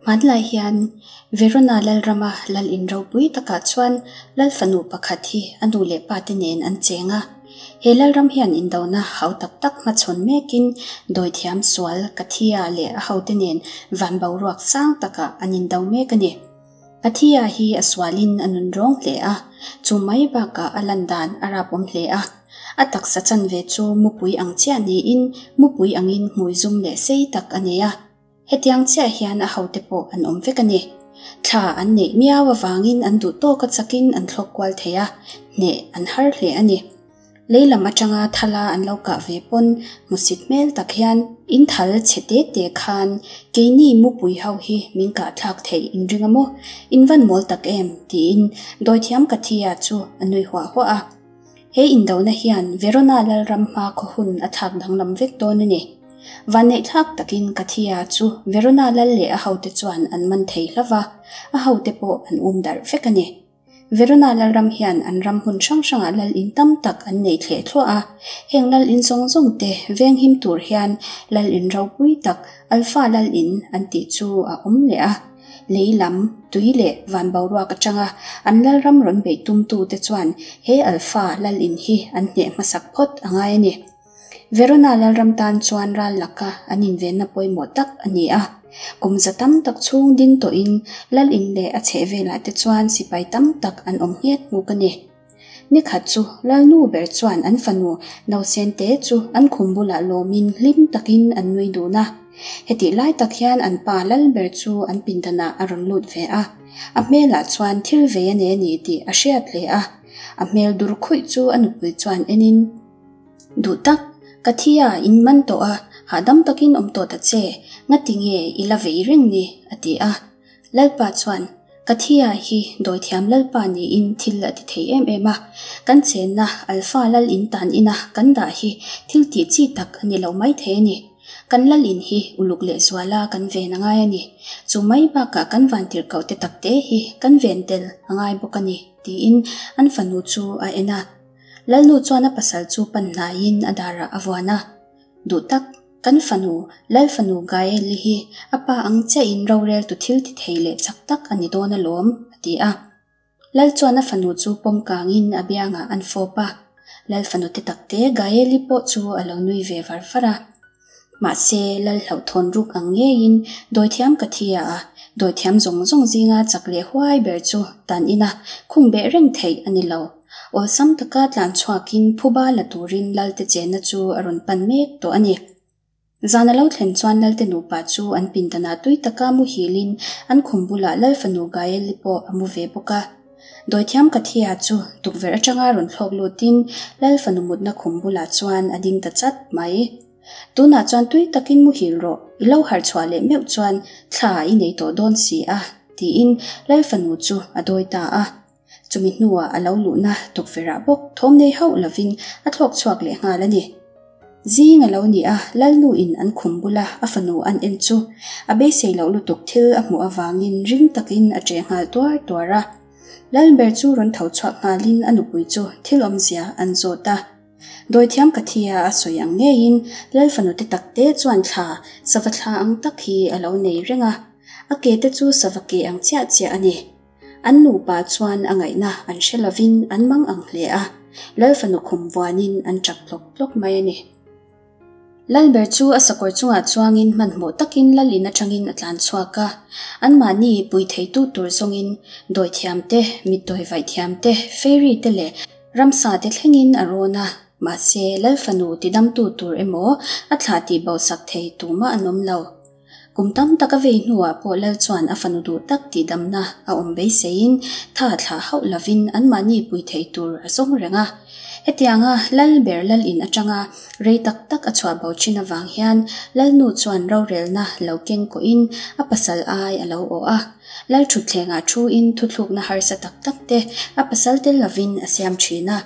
Hmanlai hian Verona lalrama lal in ropui takah chuan lal fanu pakhat hi a nu leh pa te nen an cheng a. He lalram hian indona hau tak tak hmachhawn mekin dawithiam sual Kathia leh a hote nen van boruak sang takah an indo mek a ni. Kathia hi a sualin a nun rawng hle a, chu mai bakah a lan dan a rapawm hle a. A taksa chanve chu mupui ang chiah niin mupui angin hmui zum leh sei tak a nei a. Hetiang chiah hian a hote pawh an awm vek a ni. Thla an neih miau avangin an duh tawka chakin an thlawk kual thei a, hneh an har hle a ni. Lei lam atanga thala an lo kah ve pawn hmusit hmel tak hian in thal chhe te te khan keini mupui ho hi min kah thlak theih in ring a maw? In van mawl tak em? tiin dawithiam Kathia chu a nui huah huah a. He indona hian Verona lalram hma khaw hun a thlak danglam vek dawn a ni. Vanneihthlak takin Kathia chu Verona lal leh a hote chuan an man thei hlauh va, a hote pawh an um darh vek a ni. Verona lalram hian an ram hmun hrang hrangah lal in tam tak an nei thleh thluah a, heng lal in zawng zawng te venghim tur hian lal in ropui tak Alpha lal in an tih chu a awm leh a. Lei lam, tui leh van boruak atanga an lalram rawn beih tumtute chuan he Alpha lal in hi an hneh hmasak phawt a ngai a ni. Verona lalram tan chuan ral laka an invenna pawimawh tak a ni a. Kum za tam tak chhung ding tawhin lal in leh a chhehvelah te chuan sipai tam tak an awm nghet nghuk a ni. Ni khat chu Lalnu ber chuan an fanu Nausen te chu an khum bulah lawmin hlim takin an nui dun a. Hetih lai tak hian an pa Lal ber chu an pindanah a rawn lut ve a. A hmelah chuan thil vei a nei a ni tih a hriat hle a. A hmel dur khuih chu a nupui chuan enin. Duh tak, ka thi a, in man tawh a, hahdam takin awm tawh ta che, ngati nge i la vei reng ni? a ti a. Lalpa chuan, Ka thi a hi dawithiam Lalpa niin thil a ti thei em em a, kan chenna Alpha Lal in tan ina kan dah hi thil tih chi tak a ni lo mai thei a ni. Kan Lal in hi uluk leh zuala kan ven a ngai a ni. Chu mai bakah kan vantirhkoh te takte hi kan ven tel a ngai bawk a ni, tiin an fanu chu a en a. Lalnu chuan a pasal chu pan hnaiin a darah a vuan a, Duh tak, kan fanu, Lalfanu Gael-i hi a pa ang chiahin roreltu thil ti thei leh chak tak a ni dawn alawm, a ti a. Lal chuan a fanu chu pawm kangin a biangah an fawp a. Lalfanu te takte Gael-i pawh chu a lo nui ve var var a. Mahse, Lal hlauhthawn ruk ang ngeiin dawithiam ka thia a, dawithiam zawng zawng zinga chak leh huai ber chu tan ina khung beh reng theih a ni lo. Awlsam taka tlan chhuakin phuba la turin Lalte chenna chu a rawn pan mek tawh a ni. Zan a lo thlen chuan Lalte nupa chu an pindanah tui taka muhilin an khum bulah Lal fanu Gael-i pawh a mu ve bawk a. Dawithiam Kathia chu tukverh atanga rawn thlawk lutin Lal fanu mutna khum bulah chuan a ding ta chat mai. Tunah chuan tui takin muhil rawh, i lo harh chhuah leh meuh chuan thla i nei tawh dawn si a, tiin Lal fanu chu a dawi ta a. Chumi hnuah a lo luhna tukverhah bawk thawm nei hauh lovin a thlawk chhuak leh nghal a ni. Zing a lo ni a, Lalnuin an khum bula a fanu an en chu a beisei loh lutuk thil a hmuh avangin ring takin a ṭeh nghal tuar tuar a. Lalber chu rawn tho chhuak nghalin a nupui chu thil awmzia an zawt a. Dawithiam ka thi a, a sawi ang ngeiin Lal fanu te takte chuan thla, sava thla ang tak hi a lo nei reng a. A ke te chu sava ke ang chiah chiah a ni. An nupa chuan a ngaihna an hre lovin an mang ang hle a, Lal fanu khum vuanin an ṭap tlawk tlawk mai a ni. Lalber chu a sakawr chungah chuangin hmanhmawh takin Lal in aṭangin a tlan chhuak a, anmahni pui theitu tur zawngin dawithiam te, mitdawi vaihthiam te, fairy te leh ramsa te thlengin a rawn a, mahse Lal fanu tidamtu tur emaw a thlah tihbosak thei tumah an awm lo. Kum tam tak a vei hnuah pawh Lal chuan a fanu duh tak tihdamna a awm beiseiin tha thlah hauh lovin anmahni pui thei tur a zawng reng a. Hetianga Lal ber Lal in atanga rei tak tak a chhuah bo thin avang hian Lalnu chuan rorelna lo keng kawhin a pasal ai a lo awh a. Lal thutthlengah thuin thuthlukna harsa tak tak te a pasal tel lovin a siam thin a.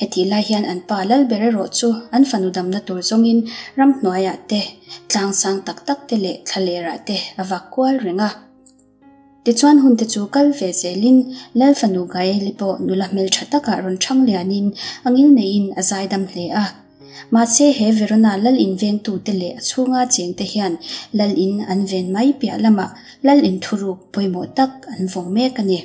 Hetih lai hian an pa lal ber erawh chu an fanu damna tur zawngin ramhnuaiah te, tlang sang tak tak te leh thlalerah te a vak kual reng a. Tichuan hunte chu kal ve zelin lal fanu Gaeli pawh nula hmeltha takah rawn thang lianin a ngil neiin a zaidam hle a. Mahse he Verona lal in vengtute leh a chhunga chengte hian lal in an ven mai piah lamah. Lal in thuruk pawimawh tak an vawng mek a ni.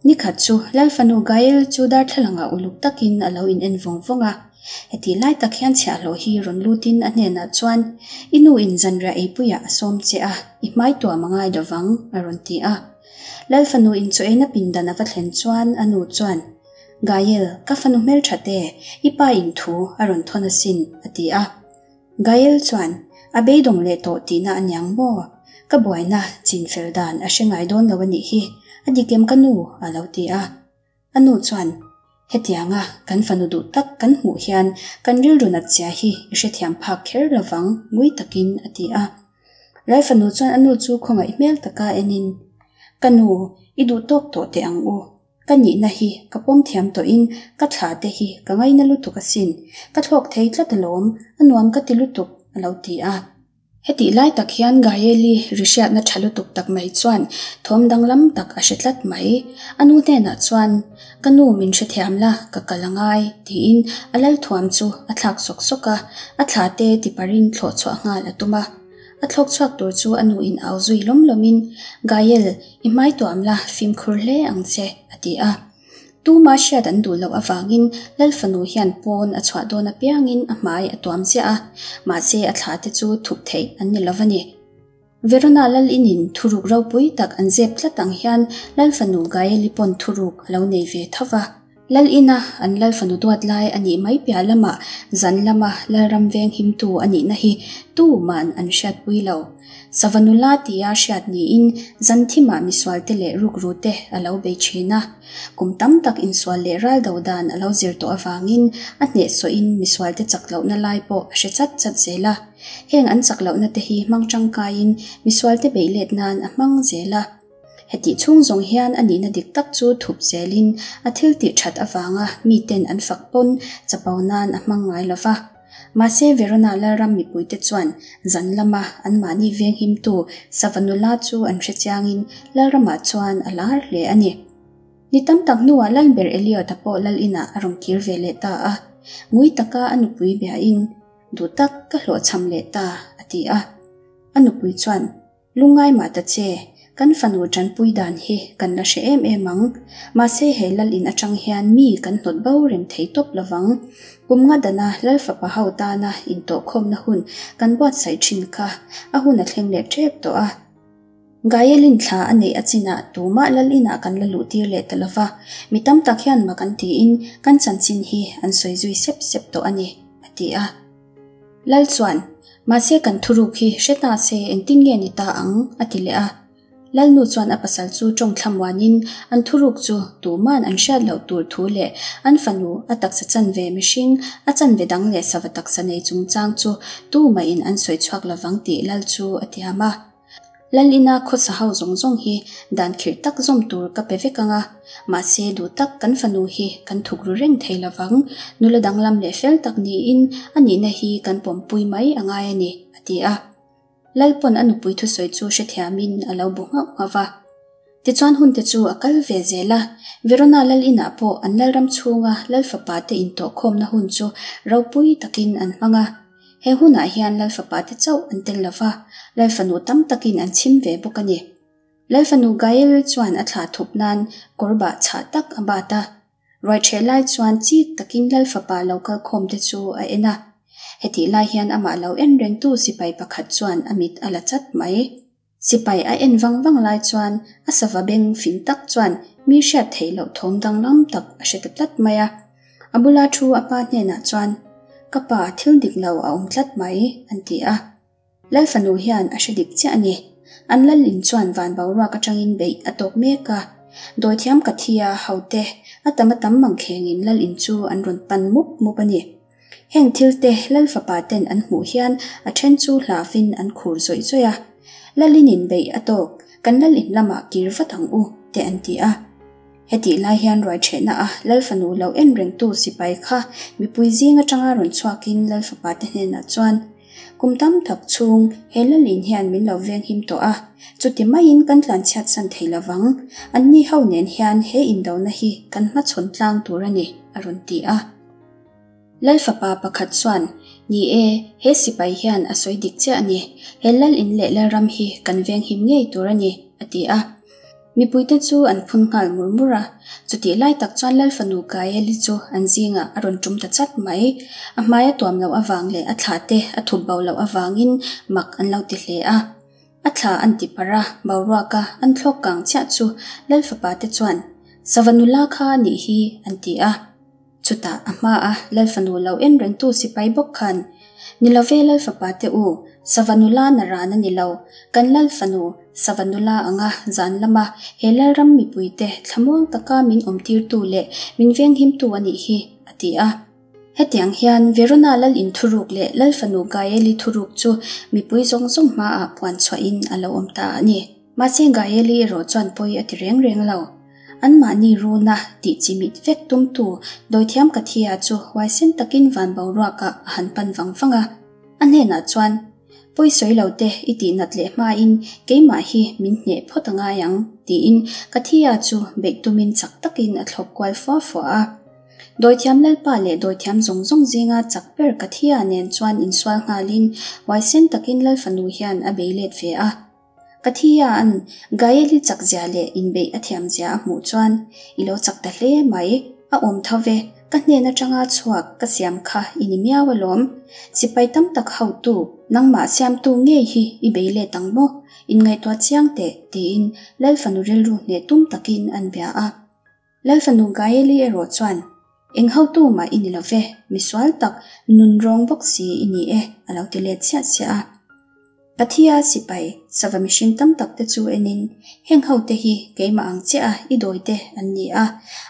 Nikhat chu Lal fanu Gael chu darthlalangah uluk takin a lo in en vawng vawng a. Hetih lai tak hian chhiahhlawh hi rawn lutin a hnenah chuan, I nu in zanriah eipuiah a sawm che a, i hmai tuam a ngai lovang, a rawn ti a. Lal fanu in chaw eina pindan a va thlen chuan a nu chuan, Gael, ka fanu hmeltha te, i pa in thu a rawn thawn asin, a ti a. Gael chuan, A beidawng leh tawh tihna a niang maw? Ka buaina chin fel dan a hre ngai dawn lo a nih hi, a dik em ka nu? a lo ti a. A nu chuan, Hetianga kan fanu duh tak kan hmuh hian kan rilru nat zia hi i hrethiam phak kher lovang, ngui takin a ti a. Rai fanu chuan a nu chu khawngaih hmel taka enin, Ka nu, i duh tawk tawh teh ang u. Ka nihna hi ka pawm thiam tawhin ka thla te hi ka ngaina lutuk asin. Ka thlawk thei tlat alawm, a nuam ka ti lutuk, a lo ti a. Hetih lai tak hian Gaeli ri hriatna tha lutuk tak mai chuan thawm danglam tak a hre tlat mai. A nu hnenah chuan, Ka nu min hrethiam la, ka kal a ngai, tiin a lal thuam chu a thlak sawk sawk a, a thla te tiparin thlawh chhuah nghal a tum a. A thlawk chhuak tur chu a nu in au zui lawm lawmin, Gael, i hmai tuam la, fimkhur hle ang che, a ti a. Tuma hriat an duh loh avangin Lal fanu hian pawn a chhuah dawn apiangin a hmai a tuam chiah a, mahse a thla te chu thup theih an ni lo a ni. Verona Lal inin thuruk ropui tak an zep tlat ang hian Lal fanu Gaeli pawn thuruk a lo nei ve tho va. Lal ina an Lal fanu duat lai a nih mai piah lamah zan lama Lalram veng himtu a nihna hi tuman an hriatpui lo. Sava nula tia hriat niin zan thimah misualte leh rukrute a lo bei thin a. Kum tam tak insual leh ral do dan a lo zir tawh avangin a hnehsawhin misualte chak lohna lai pawh a hre chat chat zel a. Heng an chak lohna te hi hmang tangkaiin misualte beih let nan a hmang zel a. Hetih chhung zawng hian a nihna dik tak chu thup zelin a thil tih that avanga miten an fak pawn chapo nan a hmang ngai lo va. Mahse Verona Lalram mipuite chuan zan lama anmahni venghimtu sava nula chu an hre chiangin Lalramah chuan a lar hle a ni. Ni tam tak hnuah Lalber Elliot-a pawh Lal inah a rawn kir ve leh ta a, ngui taka a nupui biain, Duh tak ka hlawhchham leh ta, a ti a. A nupui chuan, Lungngai mah ta che, kan fanu tanpui dan hi kan la hre em em ang. Mahse he lal in atang hian mi kan hnawt bo reng thei tawp lovang. Kum nga dana lal fapa ho tana intawhkhawmna hun kan buatsaih thin kha a hun a thleng leh tep tawh a. Gaelin thla a neih a chinah tumah lal inah kan la luh tir leh ta lova, mi tam tak hian mak an tiin kan chanchin hi an sawi zui sep sep tawh a ni, a ti a. Lal chuan, Mahse kan thuruk hi hre ta se engtin nge ni ta ang? a ti leh a. Lalnu chuan a pasal chu tawng thlamuanin an thuruk chu tuman an hriat loh tur thu leh an fanu a taksa chanve mihring a chanve dang leh sava taksa nei chungchang chu tumahin an sawi chhuak lovang tih Lal chu a tiam a. Lalina khawsa ho zawng zawng hi dan khirh tak zawm tur ka pe vek ang a, mahse duh tak kan fanu hi kan thuk ru reng thei lovang, nula danglam leh fel tak niin a nihna hi kan pawmpui mai a ngai a ni, a ti a. Lal pawn a nupui thusawi chu hrethiamin a lo bu nghauh nghauh va. Tichuan hunte chu a kal ve zel a, Verona lal inah pawh an lalram chhunga lal fapa te intawhkhawmna hun chu ropui takin an hmang a. He hunah hian lal fapa te chauh an tel lo va, lal fanu tam takin an chhim ve bawk a ni. Lal fanu Gael chuan a thlah thup nan kawr bah chhah tak a bat a. Ruaiṭheh lai chuan chik takin lal fapa lo kal khawm te chu a en a. Hetih lai hian amah lo en rengtu sipai pakhat chuan a mit a la chat mai. Sipai a en vang vang lai chuan a sava beng fing tak chuan mi hriat theih loh thawm danglam tak a hre ta tlat mai a. A bula thu a pa hnenah chuan, Ka pa, thil dik lo a awm tlat mai, an ti a. Lal fanu hian a hre dik chiah a ni. An lal in chuan van boruak atangin beih a tawk mek a. Dawithiam ka thi a, hote, a tam a tam mangkhengin lal in chu an rawn pan mup mup a ni. Heng thil te Lal fapa ten an hmuh hian a then chu hlauhin an khur zawih zawih a. Lalin in beih a tawk, kan lal in lamah kir vat ang u, te an ti a. Hetih lai hian ruai thehna a Lal fanu lo en rengtu sipai kha mipui zing atanga rawn chhuakin Lal fapa te hnenah chuan, Kum tam tak chhung he lal in hian min lo venghim tawh a, chuti maiin kan tlanchhiat san thei lovang, anni ho nen hian he indona hi kan hmachhawn tlang tur a ni, a rawn ti a. Lal fapa pakhat chuan, Ni e, he sipai hian a sawi dik chiah a ni. He lal in leh lalram hi kan venghim ngei tur a ni, a ti a. Mipuite chu an phun nghal mur mur a. Chutih lai tak chuan lal fanu Gaeli chu an zingah a rawn tum ta chat mai. A hmai a tuam loh avang leh a thla te a thup bo loh avangin mak an lo ti hle a. A thla an ti parh a, boruaka an thlawk kang chiah chu lal fapa te chuan, Sava nula kha a nih hi, an ti a. Chutah a hmaa Lal fanu lo en rengtu sipai bawk khan, Ni lo ve Lal fapa te u, sava nula na ran a ni lo, kan Lal fanu sava nula anga zan lama he Lalram mipuite thlamuang taka min awmtirtu leh min venghimtu a nih hi, a ti a. Hetiang hian Verona Lal in thuruk leh Lal fanu Gaeli thuruk chu mipui zawng zawng hmaah puan chhuahin a lo awm ta a ni. Mahse Gaeli erawh chuan pawi a ti reng reng lo. Anmahni runa tih chi mit vek tumtu dawithiam Kathia chu huaisen takin van boruakah a han pan vang vang a. A hnenah chuan, Pawi sawi lo te i tih nat leh hmain keimah hi min hneh phawt a ngai ang, tiin Kathia chu beih tumin chak takin a thlawp kual fua fua a. Dawithiam Lalpa leh dawithiam zawng zawng zinga chak ber Kathia nen chuan insual nghalin huaisen takin Lalfanu hian a bei let ve a. Ka thi a an, Gael-i chak zia leh inbeih a thiam zia a hmuh chuan, I lo chak ta hle mai, a awm tho ve, ka hnen atanga chhuak ka siam kha i ni miau alawm. Sipai tam tak hotu, nangmah siamtu ngei hi i bei let ang maw? Inngaihtuah chiang teh, tiin Lal fanu rilru hneh tum takin an bia a. Lal fanu Gael-i erawh chuan, Eng hotu mah i ni lo ve, misual tak, nun rawng bawk si i ni e, a lo ti let chiah chiah a. Pathia sipai, sava mihring tam tak te chu enin, Heng hote hi keimah ang chiah a i dawi te an ni a,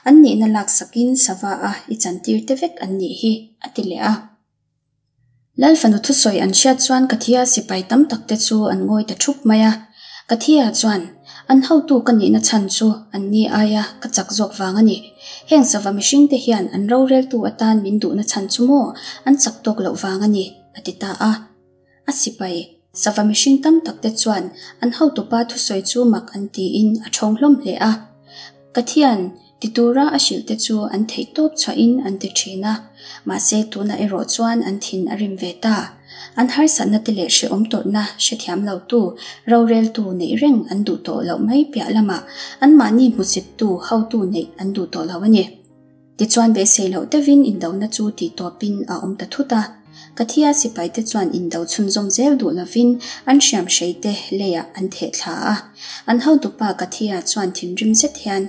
an nihna laksakin sava a i chantir te vek an nih hi, a ti leh a. Lal fanu thusawi an hriat chuan Kathia sipai tam tak te chu an ngawi ta thup mai a. Kathia chuan, An hotu ka nihna chhan chu an ni aia ka chak zawk vang a ni. Heng sava mihring te hian an roreltu atan min duhna chhan chu maw an chak tawk loh vang a ni, a ti ta a. A sipai, sava mihring tam tak te chuan an hotupa thusawi chu mak an tiin a thawng hlawm hle a. Kathian, ti tura a hrilh te chu an theih tawp chhuahin an ti thin a, mahse tunah erawh chuan an thin a rim ve ta. An harsatna te leh hrehawm tawrhna hrethiam lotu, roreltu neih reng an duh tawh loh mai piah lamah anmahni hmusittu hotu neih an duh tawh lo a ni. Tichuan beisei loh deuhin indona chu tih tawpin a awm ta thut a. Kathia sipaite chuan indo chhunzawm zel duh lovin an hriam hreite leiah an theh thla a. An hotupa Kathia chuan thinrim zet hian,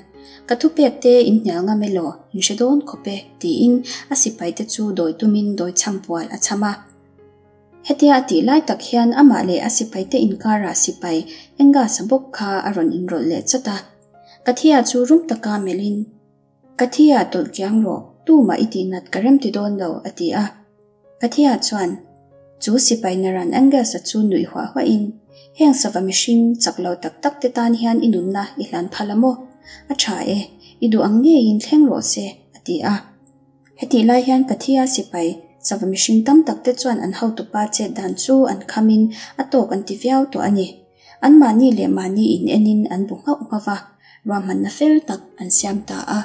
Ka thupekte in hnial ngam elaw, in hre dawn khawp e, tiin a sipaite chu dawi tumin dawi chham pual a chham a. Hetia a tih lai tak hian amah leh a sipaite inkarah sipai Angus-a bawk kha a rawn inrawlh leh chawt a. Kathia chu rum taka melhin, Kathia tawlh kiang rawh, tumah i tihnat ka rem ti dawn lo, a ti a. Kathia chuan, Chu sipai Naran Angus-a chu nuih huah huahin, Heng sava mihring chak lo tak tak te tan hian i nunna i hlan phal a maw? A tha e, i duh ang ngeiin thleng rawh se, a ti a. Hetih lai hian Kathia sipai sava mihring tam tak te chuan an hotupa chet dan chu an khamin a tawk an ti viau tawh a ni. Anmahni leh mahni in enin an bu nghauh nghauh va, ruahmanna fel tak an siam ta a.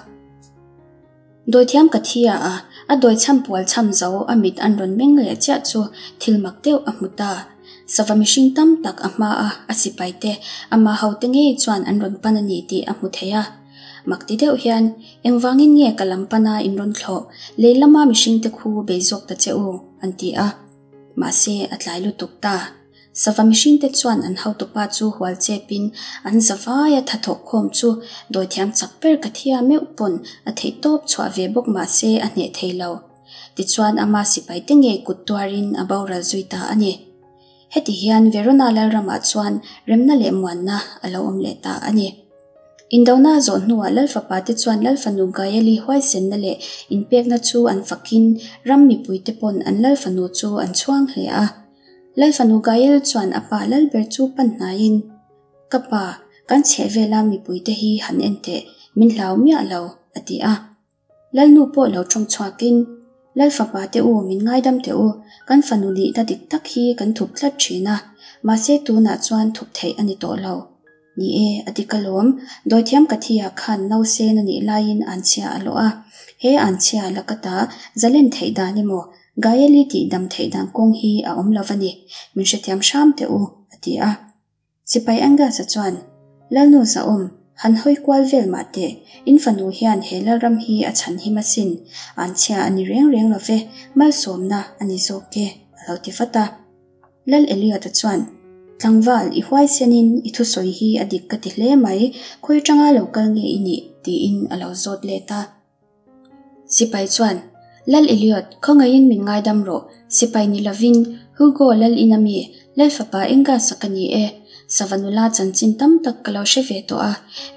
Dawithiam ka thi a, a dawi chham pual chham zo a mit an rawn meng leh chiah chu thil mak deuh a hmu ta. Sava mihring tam tak a hma a, a sipai te, ama hote ngei chuan an rawn pan a ni tih a hmu thei a. Mak ti deuh hian, Engvangin nge ka lam pana in rawn thlawh, lei lama mihring te khu bei zawk ta che u, an ti a. Mahse, a tlai lutuk ta. Sava mihringte chuan an hotupa chu hual chepin an zavaia tha thawh khawm chu dawithiam chak ber ka thia meuh pawn a theih tawp chhuah ve bawk mahse a hneh thei lo. Tichuan ama sipaite ngei kut tuarin a boral zui ta a ni. Heti hian Verona Lalramah chuan remna leh muanna a lo awm leh ta a ni. Indona a zawh hnuah Lal fapate chuan Lal fanu Gaeli huaisenna leh inpekna chu an fakin ram mipuite pawn an Lal fanu chu an chhuang hle a. Lal fanu Gael chuan a pa lal ber chu pan hnaiin, Ka pa, kan chhehvela mipuite hi han en teh, min hlau miah lo, a ti a. Lalnu pawh lo tawng chhuakin, Lal fapa te u, min ngaidam teh u, kan fanu nihna dik tak hi kan thup tlat thin a, mahse tunah chuan thup theih a ni tawh lo. Ni e, a dik alawm, Dawithiam Kathia khan nausen a nih laiin anchhia a lawh a, he anchhia lakata zalen theih dan emaw? Gael-i tih dam theih dan kawng hi a awm lo va ni, min hrethiam hram teh u, a ti a. Sipai Angus-a chuan, Lalnu Zahawm, han hawi kual vel mah teh, in fanu hian he lalram hi a chhan him asin, anchhia a ni reng reng lo ve, malsawmna a ni zawk e, a lo ti vat a. Lal Elliot-a chuan, Tlangval, i huaisenin i thusawi hi a dik ka ti hle mai, khawi atanga lo kal nge i nih? tiin a lo zawt let a. Sipai chuan, Lal Elliot, khawngaihin min ngaidam rawh, sipai ni lovin, Hugo lal ina mi, Lal fapa Angus-a ka ni e. Sava nula chanchin tam tak ka lo hre ve tawh a,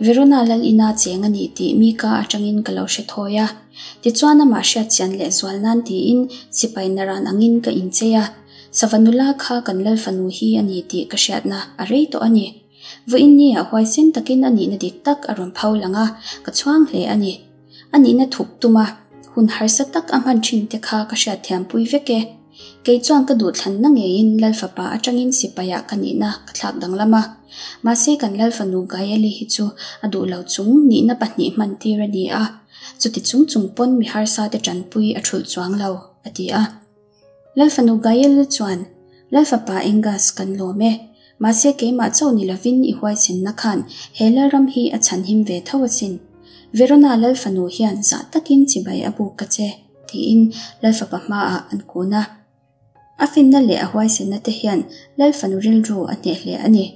Verona lal ina cheng a ni tih mi ka atangin ka lo hre thawi a. Tichuan amah hriatchian leh zual nan tiin sipai naran angin ka inchei a. Sava nula kha kan lal fanu hi a ni tih ka hriatna a rei tawh a ni. Vawiin nia huaisen takin a nihna dik tak a rawn pho lang a, ka chhuang hle a ni. A nihna thup tum a, hun harsa tak a hman thin te kha ka hriatthiampui vek e. Kei chuan ka duhthlanna ngeiin Lal fapa atangin sipaiah ka nihna ka thlak danglam a. Mahse kan Lal fanu Gaeli hi chu a duh lo chung nihna pahnih hman tir a ni a, chuti chung chung pawn mi harsa te tanpui a thulh chuang lo, a ti a. Lalfanu Gael chuan, Lalfapa Angus kan lawm e. Mahse keimah chauh ni lovin i huaisenna khan he lalram hi a chhanhim ve tho asin. Verona Lalfanu hian zah takin chibai a buk ka che, tiin Lalfapa hmaah an kun a. A finna leh a huaisenna te hian Lalfanu rilru a hneh hle a ni.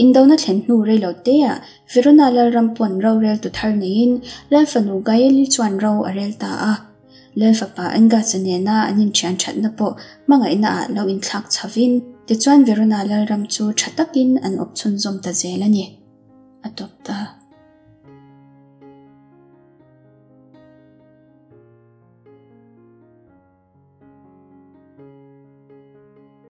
Indona thlen hnu rei lo teah Verona lalram pawn roreltu thar neiin Lalfanu Gaeli chuan ro a rel ta a. Lalfapa Angus-a nena an inthian thatna pawh hmangaihnaah lo inthlak chhovin, tichuan Verona lalram chu tha takin an awp chhunzawm ta zel a ni. A tawp ta.